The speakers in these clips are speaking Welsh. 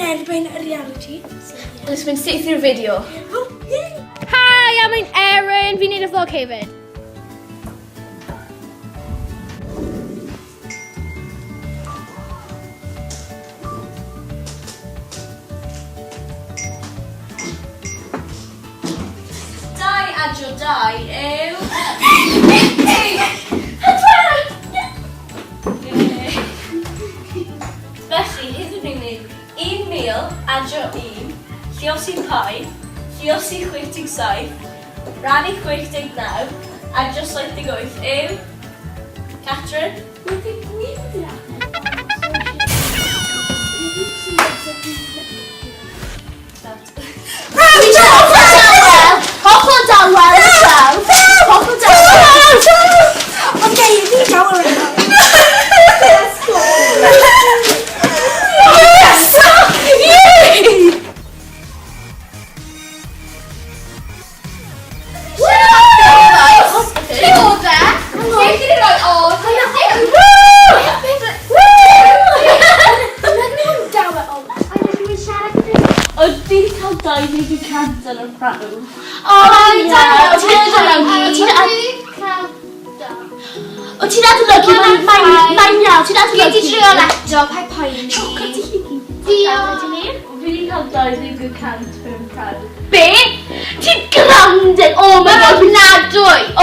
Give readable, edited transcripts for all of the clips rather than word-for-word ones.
erbyn y reality. So, yeah. Let's mynd syth i'r fideo. Oh, yeah. Hi, I'm Erin. Fi'n neud y vlog hefyd. Dau adio dau yw... Felly, heddiw ni'n gwneud 1,000 adio 1, lliosi pi, lliosi 67, rannu 69, adio 78 yw... Catrin? Wedi gwybod Hollol dawel draw. Hollol dawel. Okay, fi'n dawel yna. Let's go. Yes! Yay! Lle oedd e? Lle chi wedi rhoi o? Oedd fi wedi cael 20 y cant yn y prawf. O, ti'n adolygu. O, ti'n adolygu, mae'n iawn, ti'n adolygu. Gei di drio eto, paid poeni. Diolch. Fi wedi cael 20 y cant mewn prawf. Be? Ti'n grounded! Oh my god! Ofnadwy! O!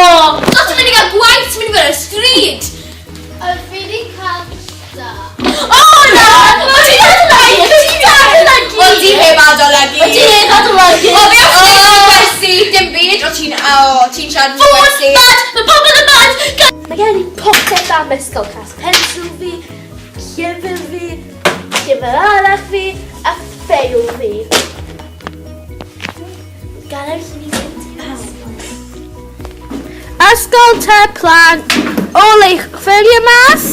So ti'n mynd i gael gwaith, ti'n mynd i fod ar y stryd! Oedd fi wedi cael da. O na! O ti'n adolygu! Ti'n adolygu! Wel, ti heb adolygu. O ti heb adolygu! O, fe os ti'n gwersi, dim byd, o ti'n, o, ti'n siarad yn Fôn gwersi. bad! Mae pobl yn bad! Mae gen i popeth am ysgol cas pensil fi, llyfr fi, llyfr arall fi, a ffeil fi. Gadael i ni fynd i ysgol. Ysgol tŷ plant, ôl eich ffeiliau mas,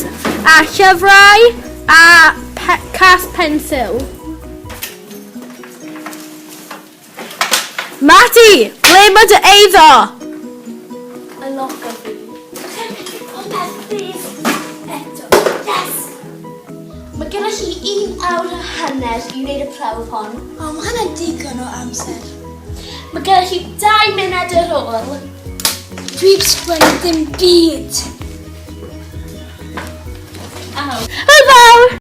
a llyfrau, a pe cas pensil. Matty, ble mae dy eiddo? Y locker fi. Popeth, please. Eto. Yes! Mae gennych chi un awr a hanner i wneud y prawf hon. O, mae hwnna'n digon o amser. Mae gennych chi 2 munud ar ôl. Dwi heb sgwennu dim byd. Hwyl fawr!